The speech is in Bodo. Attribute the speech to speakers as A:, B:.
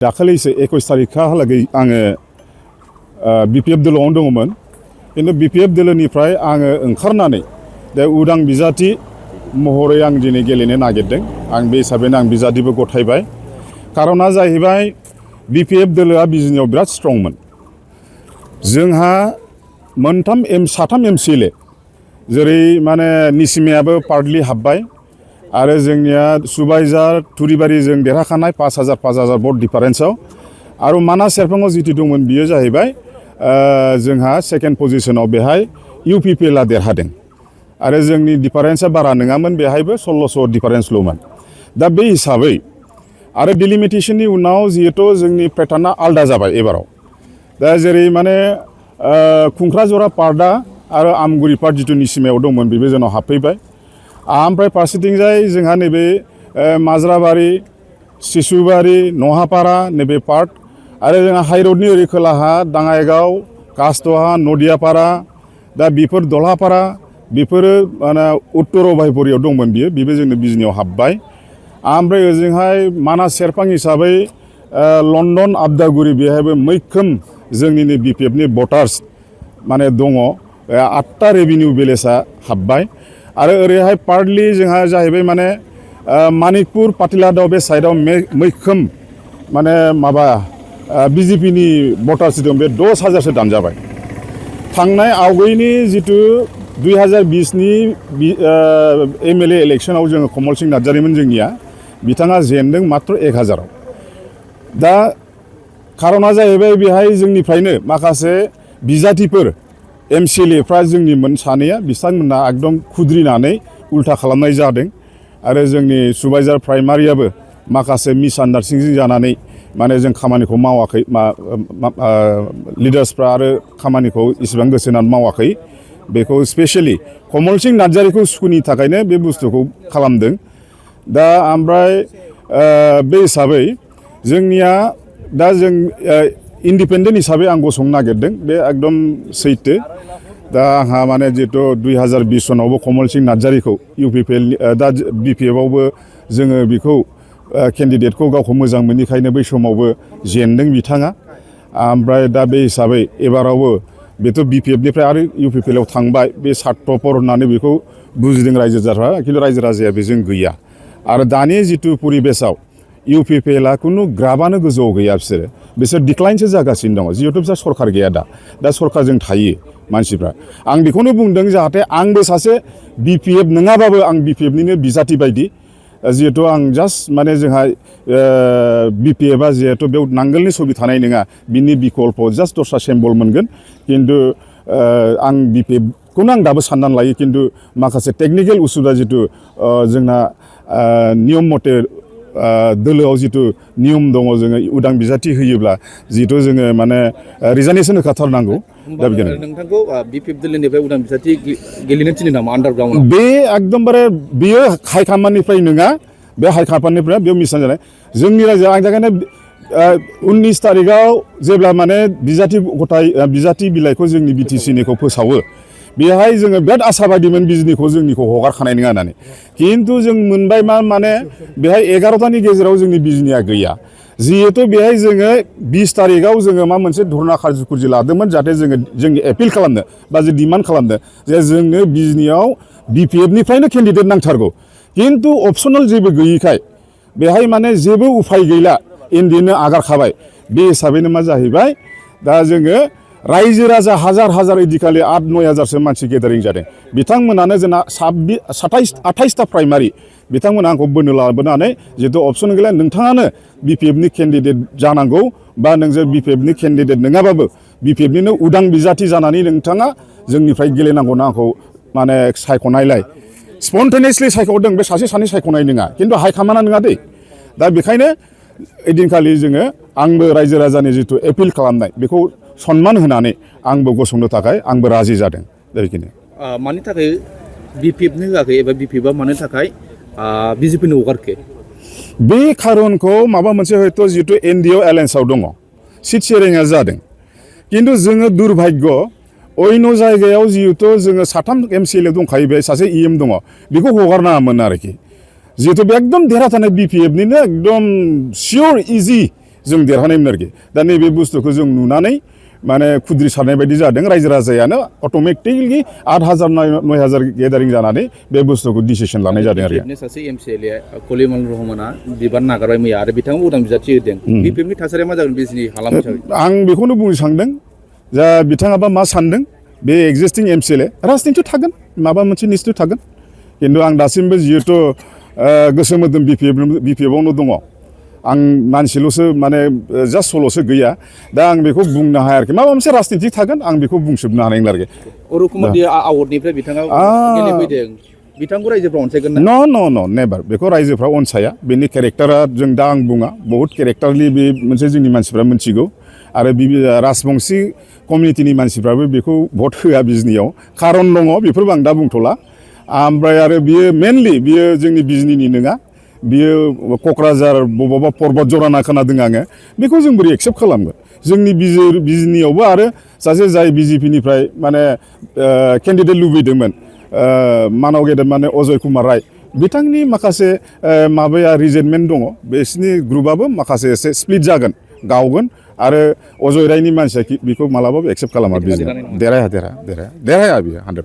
A: दाखालिसो 21 तारिखहालागै आङो BPF दोलोआवनो दङमोन किन्तु BPF दोलोनिफ्राय आङो ओंखारनानै दा उदां बिजाथि महरै आं दिनै गेलेनो नागिरदों आं बे हिसाबैनो आं बिजाथिबो गथायबाय कारना जाहैबाय BPF दोलोआ बिजनियाव बिराद स्ट्रंमोन जोंहा साथाम MCLA जेरै माने निसिमायाबो पार्टलि हाबबाय आरो जोंनिया सुबाइजार तुरिबारिजों देरहाखानाय 5000 भट डिफारेन्सआव आरो मानास सेरफाङाव जितु दंमोन बियो जाहैबाय जोंहा सेकेन्ड पजिशनाव बेहाय UPPLआ देरहादों आरो जोंनि डिफारेन्सआ बारा नङामोन बेहायबो 1600 डिफारेन्सल'मोन दा बे हिसाबै आरो डिलिमिटेशननि उनाव जिहेतु जोंनि पेटार्नआ आलदा जाबाय एबाराव दा जेरै माने खुंख्राजरा पार्टआ आरो आमगुरि पार्ट जितु निसिमायाव दंमोन बेबो जोंनाव हाबफैबाय ओमफ्राय फारसेथिंजाय जोंहा नैबे माजराबारि सिसुबारि नहापारा नैबे पार्ट आरो जोंहा हाइरडनि ओरै खोलाहा दाङाइगाव कासटहा नदियापारा दा बेफोर दलहापारा बेफोरो माने उत्तर अभायपुरियाव दंमोन बेबो जोंनि बिजनियाव हाबबाय ओमफ्राय ओजोंहाय मानास सेरफां हिसाबै लन्डन आबदागुरि बेहायबो मैखोम जोंनिनो BPFनि भटार्स माने दङ 8टा रेभिनिउ भिलेजआ हाबबाय आरो ओरैहाय पार्टलि जोंहा जाहैबाय माने मानिकपुर पाटिलादाव बे साइडआव मैखोम माने माबा BJPनि भटार्स दं बे 10,000सो दानजाबाय थांनाय आवगयनि जितु 2020नि MLA इलेक्शनाव जोङो कमल सिंह नार्जारिमोन जोंनिया बिथाङा जेनदों मात्र 1000आव दा कारना जाहैबाय बेहाय जोंनिफ्रायनो माखासे बिजाथिफोर MCLAफ्रा जोंनिमोन सानैया बिथांमोनहा एकदम खुद्रिनानै उल्था खालामनाय जादों आरो जोंनि सुबाइजार प्राइमारियाबो माखासे मिसआन्डारस्टेन्डिं जानानै माने जों खामानिखौ मावाखै लिडार्सफ्रा आरो खामानिखौ इसेबां गोसो होनानै मावाखै बेखौ स्पेशली कमल सिंह नार्जारिखौ सुखुनि थाखायनो बे बुस्थुखौ खालामदों दा ओमफ्राय बे हिसाबै जोंनिया दा जों इन्डिपेन्डेन्ट हिसाबै आं गसंनो नागिरदों बे एकदम सैथो दा आंहा माने जितु 2020 सनावबो कमल सिंह नार्जारिखौ UPPL दा BPFआवबो जोङो बेखौ केन्डिडेटखौ गावखौ मोजां मोनैखायनो बै समावबो जेनदों बिथाङा ओमफ्राय दा बे हिसाबै एबारावबो बेथ' BPFनिफ्राय आरो UPPLआव थांबाय बे सार्टप्रपर होननानै बेखौ बुजिदों रायजो राजाफ्रा खिन्थु रायजो राजाया बेजों गैया आरो दानि जितु परिबेसाव UPPLआ खुनु ग्राबानो गोजौआव गैया बिसोर डिक्लाइनसो जागासिनो दङ जिहेतु बिसोर सरकार गैया दा सरकारजों थायो मानसिफ्रा आं बेखौनो बुंदों जाहाथे आंबो सासे BPF नङाबाबो आं BPFनिनो बिजाथि बायदि जिहेतु आं जास्ट माने जोंहा BPFआ जिहेतु बेयाव नांगोलनि छबि थानाय नङा बिनि बिकल्प जास्ट दस्रा सिम्बल मोनगोन खिन्थु आं BPFखौनो आं दाबो साननानै लायो खिन्थु माखासे टेकनिकेल उसुबिदा जितु जोंना नियम मथे दोलोआव जितु नियम दङ जोङो उदां बिजाथि होयोब्ला जितु जोङो माने रिजार्भेसन होखाथारनांगौ दा बेखायनो नोंथांखौ BPF दोलोनिफ्राय उदां बिजाथि गेलेनो थिनो नामा आन्डारग्राउन्ड बे एकदमबारे बियो हाइकामान्डनिफ्राय नङा बे हाइकामान्डनिफ्राय बेयाव मिसन जानाय जोंनि रायजोआ आं थाखायनो 19 तारिखआव जेब्ला माने बिजाथि बिलाइखौ जोंनि BTCनिखौ फोसावो बेहाय जोङो बिराद आसाबादिमोन बिजनिखौ जोंनिखौ हगारखानाय नङा होननानै खिन्थु जों मोनबाय माने बेहाय 11टानि गेजेराव जोंनि बिजनिया गैया जिहेतु बेहाय जोङो 20 तारिखआव जोङो मा मोनसे धरना खार्यकुजि लादोंमोन जाहाथे जोंनि एपिल खालामनो बा जों डिमान्ड खालामनो जे जोंनो बिजनियाव BPFनिफ्रायनो केन्डिडेट नांथारगौ खिन्थु अपसनेल जेबो गैयिखाय बेहाय माने जेबो उफाय गैला इन्डियानो आगारखाबाय बे हिसाबैनो मा जाहैबाय दा जोङो रायजो राजा हाजार इदिखालि 8-9,000सो मानसि गेदारिं जादों बिथांमोनानो जोंना 28टा प्राइमारि बिथांमोना आंखौ बोनो लाबोनानै जितु अपसन गैला नोंथाङानो BPFनि केन्डिडेट जानांगौ बा नोंजों BPFनि केन्डिडेट नङाबाबो BPFनिनो उदां बिजाथि जानानै नोंथाङा जोंनिफ्राय गेलेनांगौना आंखौ माने सायख'नायलाय स्पन्टेनियासलि सायख'दों बे सासे सानै सायख'नाय नङा खिन्थु हाइकामान्डआ नङा दै दा बेखायनो ओइदिनखालि जोङो आंबो रायजो राजानि जितु एपिल खालामनाय बेखौ सन्मान होनानै आंबो गसंनो थाखाय आंबो राजि जादों बेखिनि
B: मानि थाखाय BPFनो होआखै एबा BPFआ मानि थाखाय BJPनो हगारखो
A: बे खारनखौ माबा मोनसे हयथ' जितु NDA एलायन्सआव दङ सिट शेरिंआ जादों खिन्थु जोङो दुर्भाग्य अयन जायगायाव जिहेतु जोङो 3 MCLA दंखायो बे सासे EM दङ बेखौ हगारनाङामोन आरोखि जिहेतु बे एकदम देरहाथारनाय BPFनिनो एकदम सियर इजि जों देरहानायमोन आरोखि दा नैबे बुस्थुखौ जों नुनानै माने खुद्रि सारनाय बायदि जादों रायजो राजायानो अट'मेटिकलि 8,000 9,000 गेदारिं जानानै बे बुस्थुखौ डिसिसन लानाय जादों आरो
B: BPFनि सासे MCLA कलिमुल रहमाना बिबान नागारबाय मैया आरो बिथाङा उदां बिजाथि होदों BPFनि थासारिया मा जागोन बिजनि हालाम हिसाबै
A: आं बेखौनो बुंनो सानदों जा बिथाङाबा मा सानदों बे एक्जिस्टिं MCLA राजनिति थागोन माबा मोनसे निश्चय थागोन खिन्थु आं दासिमबो जिहेथु गोसो मोदोम BPFआवनो दङ आं मानसिल'सो माने जास्ट सल'सो गैया दा आं बेखौ बुंनो हाया आरोखि माबा मोनसे राजनिति थागोन आं बेखौ बुंजोबनो हानाय नंला आरोखि
B: अरुकुमार आवार्डनिफ्राय बिथाङा गेलेफैदों बिथांखौ रायजोफ्रा अनसायगोन ना
A: न नेभार बेखौ रायजोफ्रा अनसाया बेनि केरेक्टारा जों दा आं बुङा बहुत केरेक्टारलि बे मोनसे जोंनि मानसिफ्रा मिथिगौ आरो राजबंसि कमिउनिटिनि मानसिफ्राबो बेखौ भट होआ बिजनियाव खारन दङ बेफोरबो आं दा बुंथ'ला ओमफ्राय आरो बियो मेनलि बियो जोंनि बिजनिनि नङा बियो क'क्राझार बबावबा पर्बत जराना खोनादों आङो बेखौ जों बोरै एक्सेप्ट खालामगोन जोंनि बिजनियावबो आरो सासे जाय BJPनिफ्राय माने केन्डिडेट लुबैदोंमोन मानाव गेदेर माने अजय कुमार राय बिथांनि माखासे माबाया रिजेन्टमेन्ट दङ बिसिनि ग्रुपआबो माखासे एसे स्प्लिट जागोन गावगोन आरो अजय रायनि मानसिया बेखौ मालाबाबो एक्सेप्ट खालामा बिजनियाव देरहाया बियो 100%